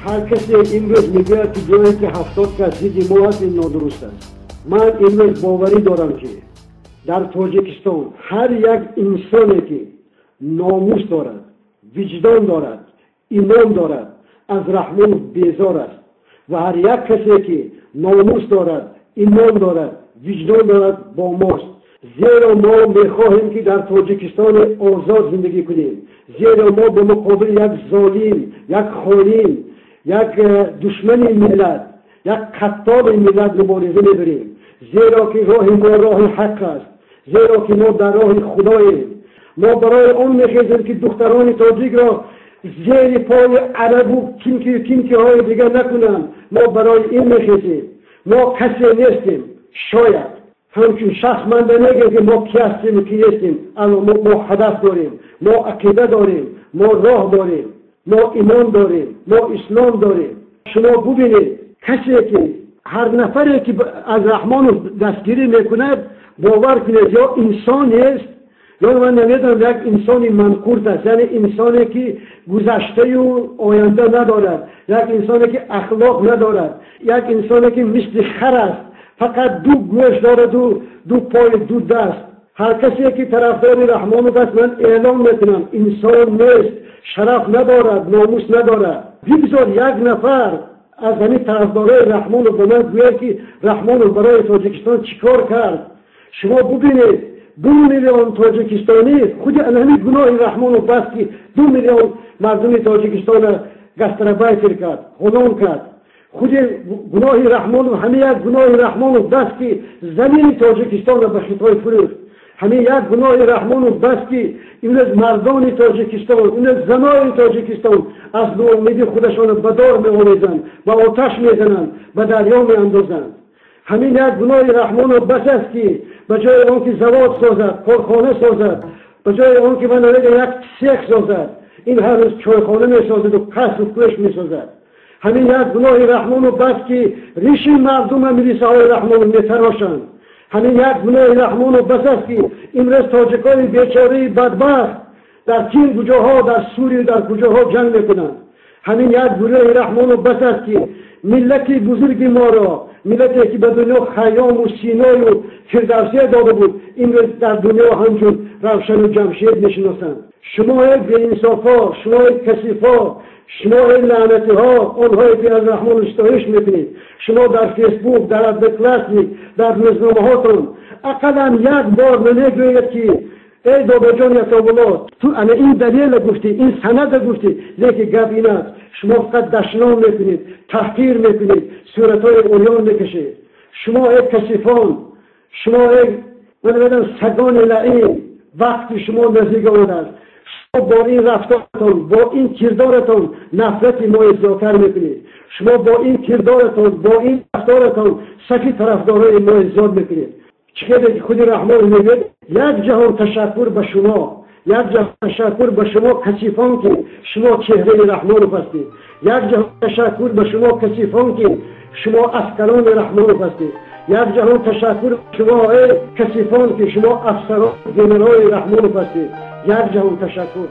Ҳар касе имрӯз мегӯяд, ки ҷое ки 70 кас зидди мо аст, ин нодуруст аст. Ман имрӯз боварӣ дорам, ки дар Тоҷикистон ҳар як инсоне, ки номус дорад, виҷдон дорад, имон дорад, аз Раҳмонов безор аст ва ҳар як касе, ки номус дорад, имон дорад, виҷдон дорад, бо мост. Зеро мо мехоҳем, ки дар Тоҷикистони озод зиндагӣ кунем. Зеро мо ба муқобили як золим, як хоин, як душмани миллат, як қаттоли миллат мубориза мебарем. Зеро ки роҳи мо роҳи ҳақ аст. Зеро ки мо дар роҳи худоем. Мо барои он мехезем, ки духтарони тоҷикро зери пои арабу кимкиҳои дигар накунанд. Мо барои ин мехезем. Мо касе нестем. Шояд ҳамчун шахс ман намегӯям, ки мо ки ҳастему ки нестем, аммо мо ҳадаф дорем, мо ақида дорем, мо роҳ дорем, мо имон дорем, мо ислом дорем. Шумо бубинед, касе ки ҳар нафаре, ки аз Раҳмонов дастгирӣ мекунад, бовар кунед, ё инсон нест, ё ман намедонам, як инсони манқурт аст, яъне инсоне, ки гузаштаю оянда надорад, як инсоне, ки ахлоқ надорад, як инсоне, ки мисли хар аст, фақат ду гӯш дораду ду пою ду даст. Ҳар касе, ки тарафдори Раҳмонов аст, ман эълон мекунам, инсон нест, шараф надорад, номус надорад. Бигзор як нафар аз ҳамин тарафдорои Раҳмонов ба ман гӯяд, ки Раҳмонов барои Тоҷикистон чӣ кор кард. Шумо бубинед, 2 миллион тоҷикистонӣ, худи ана ҳамин гуноҳи Раҳмонов бас, ки 2 миллион мардуми Тоҷикистона гастарбайтер кард, ғулом кард. Худи гуноҳи Раҳмонов, ҳамин як гуноҳи Раҳмонов бас, ки замини Тоҷикистонро ба Хитой фурӯхт. Ҳамин як гуноҳи Раҳмонов бас, ки имрӯз мардони Тоҷикистон, имрӯз занони Тоҷикистон аз ноумедӣ худашонро ба дор меовезанд, ба оташ мезананд, ба дарё меандозанд. Ҳамин як гуноҳи Раҳмонов бас аст, ки ба ҷои он ки завод созад, корхона созад, ба ҷои он ки ман намедонам, як сех созад, ин ҳар рӯз чойхона месозаду қасру кӯшк месозад. Ҳамин як гуноҳи Раҳмонов бас, ки риши мардума милисаҳои Раҳмонов метарошанд. Ҳамин як гуноҳи Раҳмонов бас аст, ки имрӯз тоҷикони бечораи бадбахт дар кин куҷоҳо, дар Сурию дар куҷоҳо ҷанг мекунанд. Ҳамин як гуноҳи Раҳмонов бас аст, ки миллати бузурги моро, миллате, ки ба дунё Хайёму Синою Фирдавсия дода буд, имрӯз дар дунё ҳамчун Равшану Ҷамшед мешиносанд. Шумои беинсофҳо, шумои касифҳо, шумои лаънатиҳо, онҳое, ки аз Раҳмонов ситоиш мекунед, шумо дар Фейсбук, дар Одноклассник, дар рӯзномаҳотон ақаллан як бор намегӯед, ки эй бобоҷон Ясовулло, ту ана ин далела гуфтӣ, ин санада гуфтӣ. Лекин гап ин аст, шумо фақат дашном мекунед, таҳқир мекунед, суратҳои урён мекашед. Шумо эй касифон, шумо эй ман намедонам, сагони лаин, вақти шумо наздик омадааст. Шумо бо ин рафторатон, бо ин кирдоратон нафрати моро зиёдтар мекунед. Шумо бо ин кирдоратон, бо ин рафторатон сафи тарафдорои моро зиёд мекунед. Чӣ хеле ки худи Раҳмон мегӯяд: як ҷаҳон ташаккур ба шумо, як ҷаҳон ташаккур ба шумо, касифон, ки шумо чеҳраи Раҳмонов ҳастед. Як ҷаҳон ташаккур ба шумо, касифон, ки шумо аскарони Раҳмонов ҳастед. Як ҷаҳон ташаккур шумо, эй касифон, ки шумо афсарон, генералои Раҳмонов ҳастед. Як ҷаҳон ташаккур.